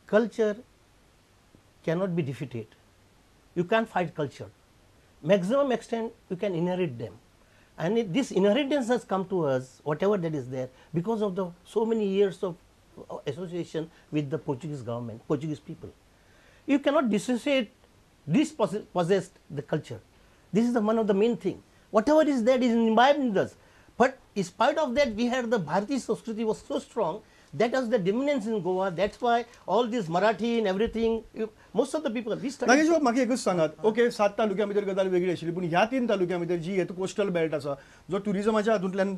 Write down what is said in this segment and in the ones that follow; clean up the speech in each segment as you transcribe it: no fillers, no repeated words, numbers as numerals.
Culture cannot be defeated. You can't fight culture. Maximum extent you can inherit them. And this inheritance has come to us, whatever that is there, because of the so many years of association with the Portuguese government, Portuguese people. You cannot dissociate, dispossess the culture. This is the one of the main thing. Whatever is there is imbibed in us. But in spite of that, we had the Bharatiya Sanskriti was so strong. That was the dominance in Goa. That's why all this Marathi and everything, most of the people, we studied. Nagesh बाब म्हाका एकूच सांगात, okay 7 तालुक्या भितर गजाल वेगळी आशिल्ली, पूण ह्या 3 तालुक्या भितर जी हेतू कोस्टल बेल्ट आसा, जो ट्युरिजमाच्या हातूंतल्यान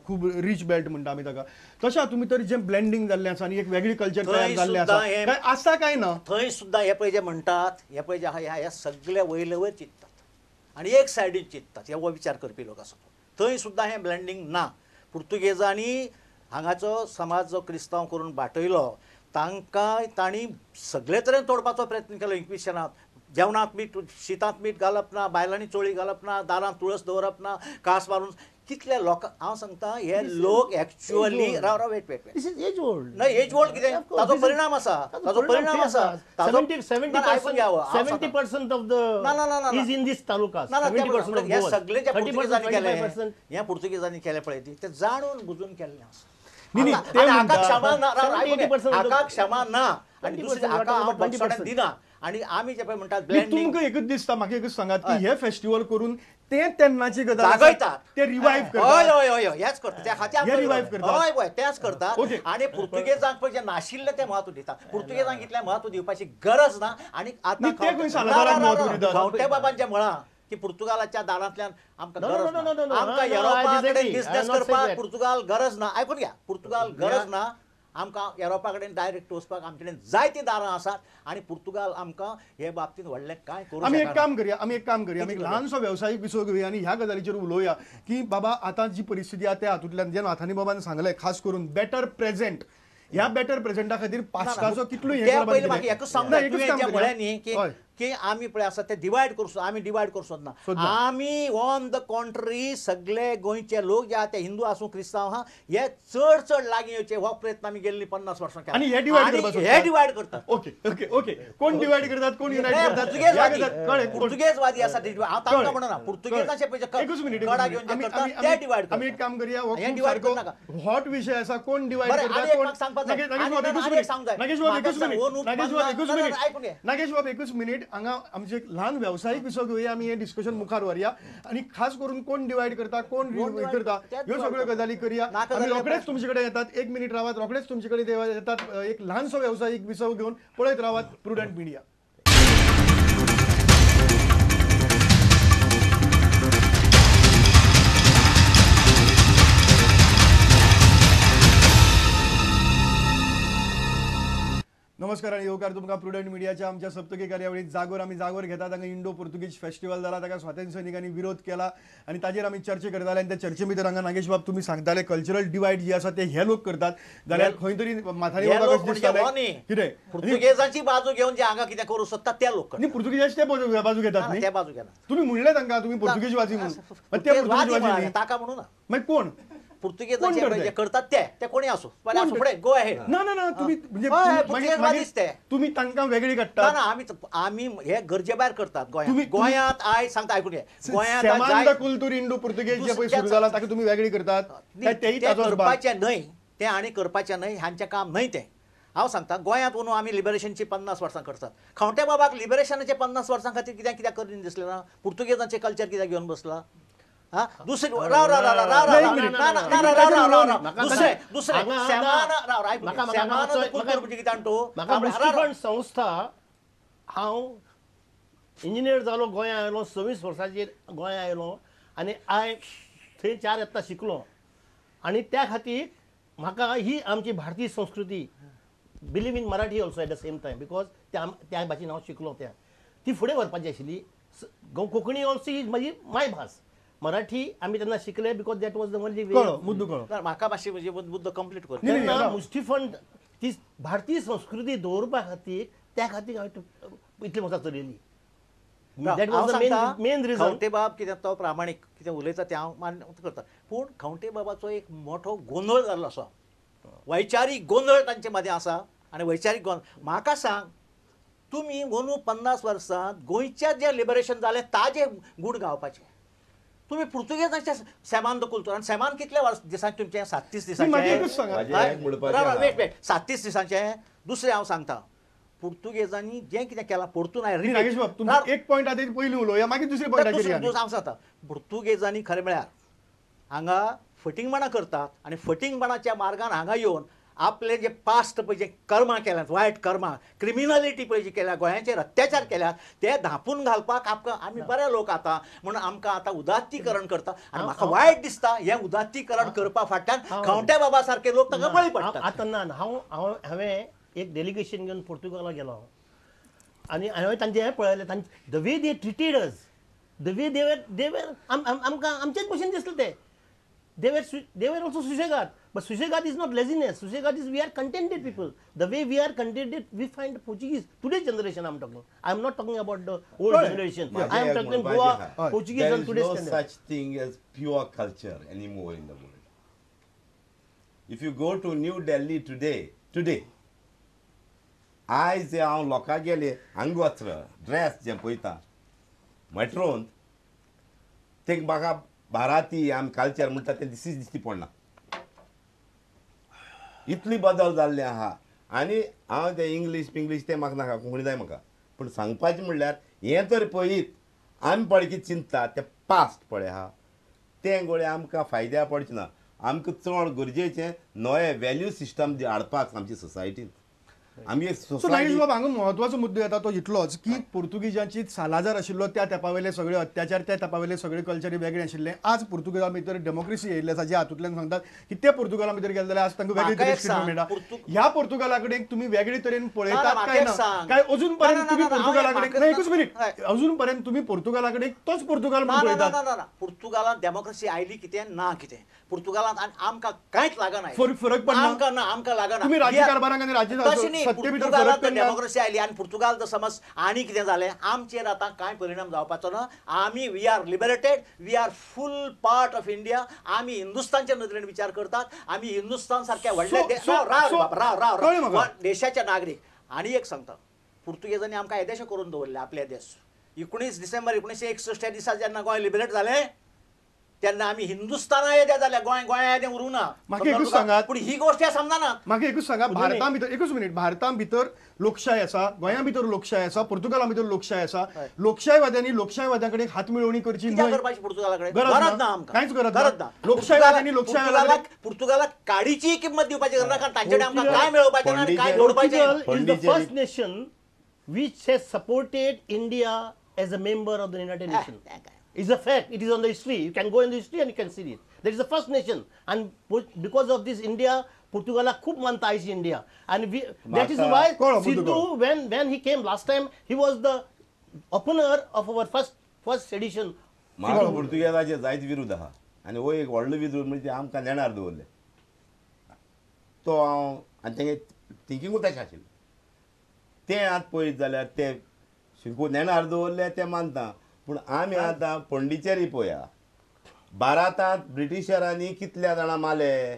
खूब रिच बेल्ट म्हणटा आमी ताका, तशें हातूंत भितर जें ब्लेंडींग जाल्लें आसा आनी एक वेगळी कल्चर तयार जाल्लें आसा, काय आसा काय ना? थंय सुद्दां हे पळय जे म्हणटात, हे पळय जे आहा ह्या सगळे वयले वयर चिंततात आनी एक सायडीन चिंततात, हे हो विचार करपी लोक आसा. थंय सुद्दां हें ब्लेंडींग ना. पुर्तुगेजांनी हांगाचो समाज जो क्रिस्तांव करून बाटयलो, तांकां तांणी सगळे तरेन तोडपाचो प्रयत्न केलो. इन्क्विजिशनांत जेवणांत मीठ, शितांत मीठ घालप ना, बायलांनी चोळी घालप ना, दारांत तुळस दवरप ना, कास मारून कितले लोकां, हांव सांगता हे लोक एक्चुअली राव राव वेट वेट न्हय एज ओल्ड कितें ताजो परिणाम आसा, ताजो परिणाम आसा. 70% of the is in this taluka. ना ना हे सगळे जे पुर्तुगेजांनी केले, हे पुर्तुगेजांनी केले पळय ते जाणून बुजून केल्लें आसा. हाका क्षमा ना, हाका क्षमा ना आनी दुसरें हाका हांव बक्षाण दिना. आनी आमी जे पळय म्हणटात ब्लेंडींग, तुमकां एकूच दिसता, म्हाका एकूच सांगात की हे फेस्टिवल करून ते तेन्नाची गजाल जागयतात, ते रिवायव करतात. हय हय हय हेच करता, त्या खातीर रिवायव करतात. हय हय तेच करतात. आनी पुर्तुगेजांक पळय जें नाशिल्लें तें म्हत्व दिता. पुर्तुगेजांक इतलें म्हत्व दिवपाची गरज ना. आनी आतां खंवटे बाबान जें म्हळां की पुर्तुगालाच्या दारांतल्यान आमकां गरज ना, आमकां युरोपा कडेन बिजनेस करपाक पुर्तुगाल गरज ना. आयकून घ्या, पुर्तुगाल गरज ना आमकां, युरोपा कडेन डायरेक्ट वचपाक आमचे कडेन जायतीं दारां आसात आनी पुर्तुगाल आमकां हे बाबतींत व्हडलें कांय करूं. आमी एक काम करया, आमी एक काम करया, आमी एक ल्हानसो वेवसायीक विसव घेवया आनी ह्या गजालीचेर उलोवया की बाबा आतां जी परिस्थिती आसा त्या हातूंतल्यान जें नाथानी बाबान सांगलें, खास करून बेटर प्रेझेंट, ह्या बेटर प्रेझेंटा खातीर पास्टाचो कितलो हें पयलीं म्हाका एकूच सांगू, म्हळें न्ही की की आमी पळय आसा ते डिवायड करूं, आमी डिवायड करूं सोदना. आमी ऑन the कॉन्ट्री सगळे गोंयचे लोक जे आहा ते हिंदू आसूं क्रिस्तांव आहा, हे चड चड लागीं येवचे हो प्रयत्न आमी गेल्ली 50 वर्सां केला. आनी हे डिवायड करतात, हे डिवायड करतात. ओके ओके ओके, कोण डिवायड करतात, कोण युनायट करतात? पुर्तुगेजवादी, पुर्तुगेजवादी आसा ते, हांव तांकां म्हणना, पुर्तुगेजांचे पळय कडा घेवन जे करतात ते डिवायड करतात. आमी एक काम करया, हो हॉट विशय आसा, कोण डिवायड करतात कोण. नागेश बाब एकूच मिनिट, नागेश बाब एकूच मिनिट, नागेश बाब एकूच मिनिट. हांगा आमचे एक ल्हान वेवसायीक विसव घेवया, आमी हें डिस्कशन मुखार व्हरया आनी खास करून कोण डिवायड करता कोण करता ह्यो सगळ्यो गजाली करया. आमी रोखडेच तुमचे कडेन येतात, एक मिनिट रावात, रोखडेच तुमचे कडेन येतात. एक ल्हानसो वेवसायीक विसव घेवन पळयत रावात प्रुडंट मिडिया. नमस्कार आनी येवकार तुमकां प्रुडंट मिडियाच्या आमच्या सप्तकी कार्यावळीत जागोर. आमी जागोर घेतात. हांगा इंडो पुर्तुगीज फेस्टिवल जाला, ताका स्वातंत्र्य सैनिकांनी विरोध केला आनी ताजेर आमी चर्चा करताले. आनी त्या चर्चे भितर हांगा नागेश बाब तुमी सांगताले कल्चरल डिवायड जी आसा ते हे लोक करतात, जाल्यार खंय तरी माथानी बाबाक दिसतालें कितें पुर्तुगेजांची बाजू घेवन जे हांगा कितें करूं सोदतात ते लोक. न्ही, पुर्तुगेजांची ते बाजू घेतात न्ही, ते बाजू घेतात. तुमी म्हणलें तांकां तुमी पुर्तुगेजवादी म्हणून, ते पुर्तुगेजवादी ताका म्हणून ना. मागीर कोण पुर्तुगेजांचे जे करतात ते ते कोणी आसूं फुडें गो अहेड. ना ना ना, तुमी म्हणजे तुमी तांकां वेगळी काडटा. ना, आमी आमी हे गरजे भायर करतात गोंयांत. गोंयांत आयज सांगता आयकून घे, गोंयांत कुलतूर इंडो पुर्तुगेज जे पळय सुरू जाला ताका तुमी वेगळी करतात, तेय करपाचें न्हय, तें आनी करपाचें न्हय, हांचें काम न्हय तें. हांव सांगता गोंयांत वचून आमी लिबरेशनची 50 वर्सां करतात. खंवटे बाबाक लिबरेशनाचे 50 वर्सां खातीर कित्याक कित्याक करीन दिसलें ना? पुर्तुगेजांचें कल्चर कित्याक घेवन बसला? हा, दुसरे राव राव राव राव राव राव राव दुसरे दुसरे म्हाका संस्था, हांव इंजिनियर जालो, गोंया आयलो 26 वर्सांचेर गोंया आयलो आनी I थंय 4 यत्ता शिकलो आनी त्या खातीर म्हाका ही आमची भारतीय संस्कृती, believe in Marathi also at the same time, because त्या भाशेन हांव शिकलो, त्या ती फुडें व्हरपाची आशिल्ली. कोंकणी ऑल्सो is म्हजी मायभास, मराठी आमी तेन्ना शिकले because that was the only way. मुद्दो कळ्ळो म्हाका, मातशी म्हजी मुद्दो कंप्लीट कर. तेन्ना मुस्तीफंड ती भारतीय संस्कृती दवरपा खातीर, त्या खातीर हांवें इतली वर्सां चलयली. That was the main reason. Khaunte बाब कितें तो प्रामाणीक कितें उलयता तें हांव मान्य करता, पूण खंवटे बाबाचो एक मोठो गोंदळ जाल्लो आसा, वैचारीक गोंदळ तांचे मदें आसा. आनी वैचारीक गोंदळ. म्हाका सांग तुमी अंदू 50 वर्सां गोंयच्या जें लिबरेशन जालें ताजें गूण गावपाचें तुमी पुर्तुगेजांच्या सेमान दकुलतो आनी सेमान कितल्या वर्स दिसांचें तुमचें 37 दिसांचें वेट वेट 37 दिसांचें. दुसरें हांव सांगता पुर्तुगेजांनी जें कितें केलां परतून एक पॉयंट आतां पयलीं उलोवया मागीर दुसरे पॉयंटाचेर हांव सांगता. पुर्तुगेजांनी खरें म्हळ्यार हांगा फटींगपणां करतात आनी फटींगपणाच्या मार्गान हांगा येवन आपले जे पास्ट पळय जे कर्मां केल्यात वायट कर्मां क्रिमिनलिटी पळय जी केल्या गोंयाचेर अत्याचार केल्यात ते धांपून घालपाक आमकां आमी बरे लोक आतां म्हणून आमकां आतां उदात्तीकरण करता आनी म्हाका वायट दिसता हें उदात्तीकरण करपा फाटल्यान खंवटे बाबा सारके लोक तांकां बळी पडटा. आतां ना हांव हांव हांवें एक डेलिगेशन घेवन पोर्तुगाला गेलो आनी हांवें तांचें हें पळयलें तांचे the way they treated us the way they were आमकां आमचेच भशेन दिसलें ते they were also सुशेगाद. But Sushegad is not laziness. Sushegad is we are contented people. The way we are contented, we find Portuguese. Today's generation I am talking. I am not talking about the old generation. I am talking Goa, Portuguese and today's standard. There is no such thing as pure culture anymore in the world. If you go to New Delhi today, आयज हांव लोकां गेले अंगवस्त्र dress जें पळयता मेट्रोंत ते म्हाका भारतीय आमी कल्चर म्हणटा तें दिसती दिसती पडना. इतली बदल जाल्ले आहा. आनी हांव तें इंग्लीश पिंग्लीश तें म्हाका नाका, कोंकणी जाय म्हाका. पूण सांगपाचें म्हणल्यार हें तर पळयत आमी पळय कितें चिंतता तें पास्ट पळय आहा तें गोळे आमकां फायद्या पडचें ना. आमकां चड गरजेचें नवें वेल्यू सिस्टम हाडपाक आमची सोसायटीन. सो नागेश बाब हांगा म्हत्वाचो मुद्दो येता तो इतलोच की पुर्तुगीजांची सालाजार आशिल्लो त्या तेंपावेले सगळे अत्याचार त्या तेंपावेले सगळे कल्चर वेगळे आशिल्ले. आज पुर्तुगेजा भितर डेमोक्रेसी येयल्ली आसा जे हातूंतल्यान सांगतात की ते पुर्तुगाला भितर गेले जाल्यार आज तांकां वेगळे तरेन ट्रिटमेंट मेळटा. ह्या पुर्तुगाला कडेन तुमी वेगळे तरेन पळयतात काय ना काय अजून पर्यंत तुमी पुर्तुगाला कडेन एकूच मिनीट अजून पर्यंत तुमी पुर्तुगाला कडेन तोच पुर्तुगाल म्हणून पळयतात? पुर्तुगालांत डेमोक्रेसी आयली कितें ना कितें पुर्तुगालांत आनी आमकां कांयच लागना फरक पडना आमकां ना आमकां लागना. तुमी राज्य कारभाराक आनी राज्य पुर्तुगालांत डेमोक्रेसी आयली आनी पुर्तुगाल जर समज आनी कितें जालें आमचेर आतां कांय परिणाम जावपाचो ना. आमी we are liberated, we are full part of India. आमी हिंदुस्तानच्या नदरेन विचार करतात. आमी हिंदुस्तान सारक्या व्हडल्या राव राव राव देशाचे नागरीक. आनी एक सांगता पुर्तुगेजांनी आमकां येदेशे करून दवरले आपले देश. 19 डिसेंबर 1961 ह्या दिसा जेन्ना गोंय लिबरेट जालें तेन्ना आमी हिंदुस्ताना येद्या जाल्या गोंय गोंया येदें उरूंक ना. म्हाका एकूच सांगात पूण ही गोश्ट समजना. म्हाका एकूच सांगा भारता भितर एकूच मिनीट भारता भितर लोकशाय आसा, गोंया भितर लोकशाय आसा, पुर्तुगाला भितर लोकशाय आसा. लोकशायवाद्यांनी लोकशायवाद्यां कडेन हात मेळोवणी करची न्हय. करपाची पुर्तुगाला कडेन गरज ना आमकां, कांयच गरज ना. लोकशायवाद्यांनी लोकशायवाद्याक पुर्तुगालाक काडीची किंमत दिवपाची गरज ना कारण तांचे कडेन आमकां काय मेळोवपाचें ना आनी काय जोडपाचें. Is the first nation which has supported India as a member of the United Nations. It's a fact. It is on the history. You can go in the history and you can see it. That is the first nation, and because of this, India, Portugal, खूब मानता आयची India, and we, that is why Sidhu, when he came last time, he was the opener of our first edition. म्हाका पुर्तुगेजाचे जायत विरुद्ध आहा आनी हो एक व्हडलो विरोध म्हणजे आमकां नेणार दवरले तो हांव आनी तेंगे थिंकिंगूच तशें आशिल्लें. तें आतां पळयत जाल्यार ते शिकून नेणार दवरले तें मानता. पूण आमी आतां पोंडिचेरी पळया भारतांत ब्रिटिशरांनी कितल्या जाणां मारले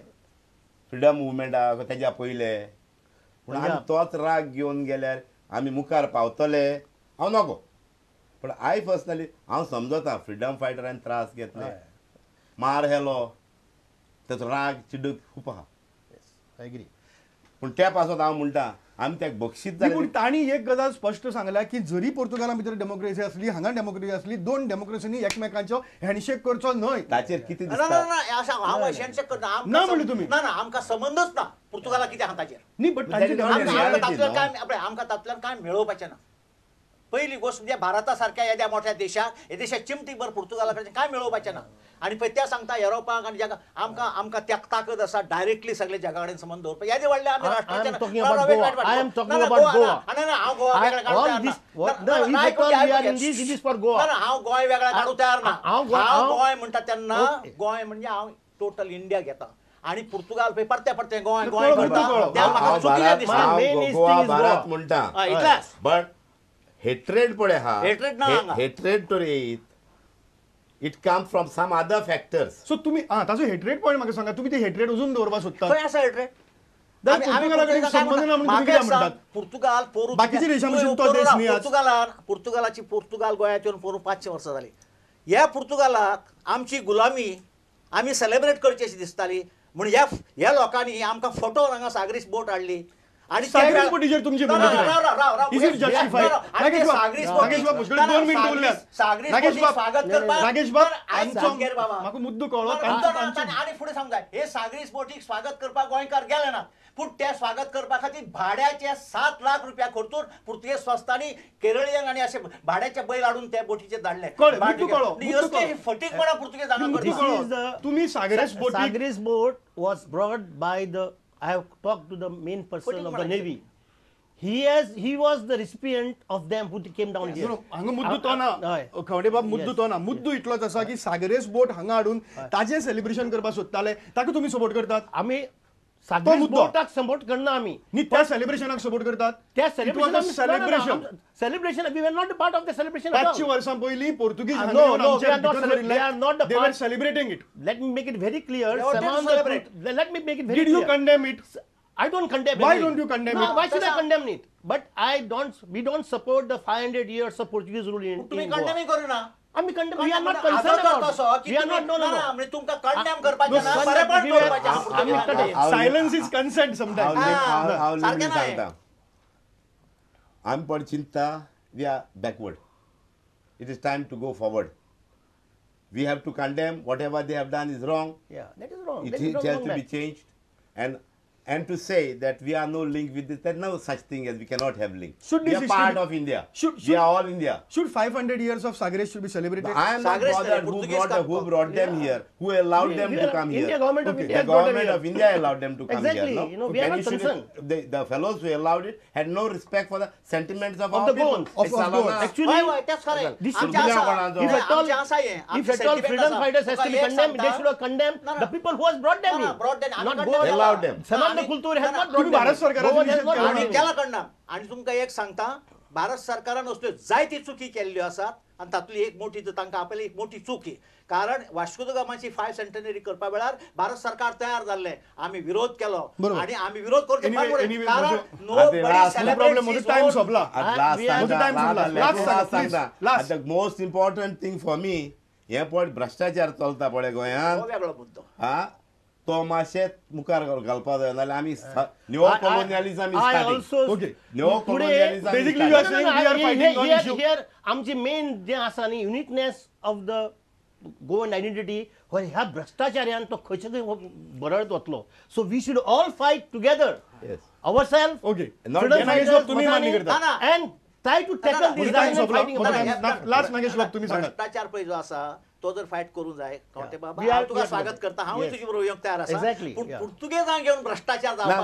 फ्रिडम मुवमेंटाक तेज्या पयले. पूण आमी तोच राग घेवन गेल्यार आमी मुखार पावतले हांव नको. पूण I personally हांव समजता फ्रिडम फायटरान त्रास घेतले, मार हेलो, तेचो राग चिडूक खूब आहा. पूण त्या पासत हांव म्हणटा आमी त्या बक्षीस जाले. पूण तांणी एक गजाल स्पश्ट सांगल्या की जरी पुर्तुगाला भितर डेमोक्रेसी आसली हांगा डेमोक्रेसी आसली दोन डेमोक्रेसीनी एकमेकांचो हँडशेक करचो न्हय. ताचेर कितें दिसता? हांव हँडशेक करना ना म्हणलें तुमी. ना ना आमकां संबंदच ना पुर्तुगाला कितें आहा ताचेर. न्ही बट आमकां तातूंतल्यान कांय मेळोवपाचें ना. पहिली गोष्ट म्हणजे भारता सारख्या येद्या मोठ्या देशाक हे देशाक चिमटीभर पुर्तुगाला कडच्यान कांय मेळोवपाचें ना. आनी पळय त्या सांगता युरोपाक आनी जगा आमकां आमकां त्या ताकद आसा डायरेक्टली सगळे जगा कडेन संबंद दवरपाक. येदे व्हडले आमी राष्ट्राचे हांव गोंय वेगळें काडूंक तयार ना. हांव गोंय म्हणटा तेन्ना गोंय म्हणजे हांव टोटल इंडिया घेता आनी पुर्तुगाल पळय परते परते गोंय गोंय करता तें म्हाका चुकीचें दिसता. गोवा भारत म्हणटा इतलेंच. बट हेट्रेड पळय आहा, हेट्रेड ना, हेट्रेड तर येयत it come from some other factors. So तुम्ही हां ताजो हेट्रेड पॉयंट म्हाका सांगा, तुम्ही ते हेट्रेड अजून दवरपाक सोदता? खंय आसा हेट्रेड? पुर्तुगाल पुर्तुगालाची पुर्तुगाल गोंयांत येवन पोरूं 500 वर्सां जाली. ह्या पुर्तुगालाक आमची गुलामी आमी सेलेब्रेट करची अशी दिसताली म्हूण ह्या लोकांनी आमकां फोटो हांगा सागरीस बोट हाडली. आनी मुद्दो कळ्ळो आनी फुडें सांगूंक जाय, हे सागरीस बोटीक स्वागत करपाक गोंयकार गेले ना, पूण ते स्वागत करपा खातीर भाड्याचे 7 लाख रुपया खर्चून पुर्तुगेज संस्थांनी केरळियन आनी अशे भाड्याचे बैल हाडून त्या बोटीचेर धाडले. फटींगपणा पुर्तुगेज हांगा. तुमी Sagres boat was brought by the, I have talked to the main person of the Navy. He was the recipient of them who came down here. हांगा मुद्दो तो ना खवडे बाब, मुद्दो तो ना, मुद्दो इतलोच आसा की सागरेस बोट हांगा हाडून ताजें सेलिब्रेशन करपाक सोदताले, ताका तुमी सपोर्ट करतात. आमी सागरेस बोटाक सपोर्ट करना, आमी न्ही त्या सेलिब्रेशनाक सपोर्ट करतात. त्या celebration celebration we were not part of the celebration. 500 वर्सां पयलीं पुर्तुगीज they were celebrating it. Let me make it very clear. Let me make it very clear. Did you condemn it? I don't condemn it. Why don't you condemn it? Why should I condemn it? But I don't, we don't support the 500 years of Portuguese rule in तुम्ही Goa. condemn करू ना. आम्ही condemn, we are not concerned about it. We are not, no, no, no. तुमका condemn करपाचें ना, बरेपण करपाचें. Silence is consent sometimes. हांव सांगता, आमी पण चिंता, we are backward. It is time to go forward. We have to condemn whatever they have done is wrong. Yeah, that is wrong. It has to be changed. And to say that we are no link with this, there is no such thing as we cannot have link. We are part of India. We are all India. Should 500 years of Sagres should be celebrated? I am not bothered who brought them here, who allowed them to come here. India government of India. The government of India allowed them to come exactly. here. No? You know, we are not concerned. The fellows who allowed it had no respect for the sentiments of our people. Of Goans. Actually, if at all freedom fighters has to be condemned, they should have condemned the people who has brought them here. Not Goa. Allowed them. Bharat सरकारान केला कडना. आनी तुमकां एक सांगता, भारत सरकारान असल्यो जायती चुकी केल्ल्यो आसात आनी तातूंतली एक मोठी तांकां आपली एक मोठी चुकी, कारण वास्को the गामाची 5 सेंटेनरी करपा वेळार भारत सरकार तयार जाल्लें, आमी विरोध केलो आनी आमी विरोध करचो कारण most important thing for me, हें पळय भ्रश्टाचार चलता पळय गोंयांत, वेगळो मुद्दो तो मातशें मुखार घालपा जाय, नाजाल्यार आमी neo colonialism is starting. Neo colonialism basically you are saying we are fighting on issue here. आमची मेन जें आसा न्ही uniqueness of the Goan identity, हो ह्या भ्रश्टाचार्यान तो खंयचे खंय बरळत वतलो. So we should all fight together our self. Okay, तुमी मान्य करता and try to tackle this fighting. Last Nagesh बाब तुमी सांगात, भ्रश्टाचार पळय जो आसा तो जर फायट करूंक जाय कवटे बाबा, हांव तुका स्वागत करता, हांवूय तुजे बरोबर येवंक तयार आसा, पूण पुर्तुगेजांक घेवन भ्रश्टाचार जावपाक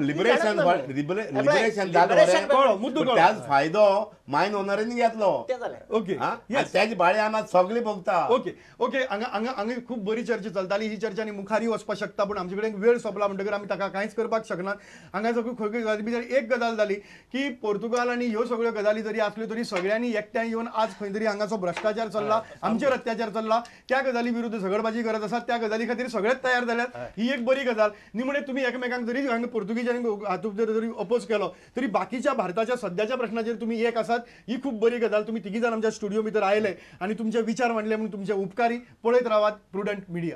लिबरेशन जालें, त्याच फायदो मायन ओनरांनी घेतलो. ओके, त्याची भाडे आमी सगळे भोगता. ओके ओके, हांगा हांगा हांगा खूब बरी चर्चा चलताली, ही चर्चा आनी मुखारय वचपाक शकता, पूण आमचे कडेन वेळ सोंपला म्हणटकीर आमी ताका कांयच करपाक शकनात. हांगा सगळी खंय खंय गजाली भितर एक गजाल जाली की पोर्तुगाल आनी ह्यो सगळ्यो गजाली जरी आसल्यो तरी सगळ्यांनी एकट्यान येवन आज खंय तरी हांगाचो भ्रश्टाचार चल्ला, आमचेर अत्याचार चल्ला, त्या गजाली विरुद्ध झगडबाजी करत आसात, त्या गजाली खातीर सगळेच तयार जाल्यात. ही एक बरी गजाल न्ही. म्हणजे तुमी एकामेकांक जरी हांगा पोर्तुगीजांनी हातूंत जरी अपोज केलो तरी बाकीच्या भारताच्या सद्याच्या प्रश्नाचेर तुमी एक आसात, ही खूब बरी गजाल. तुमी तिगी जाण आमच्या स्टुडिओ भितर आयले आनी तुमचे विचार मांडले म्हणून तुमचे उपकारी. पळयत रावात प्रुडंट मिडिया.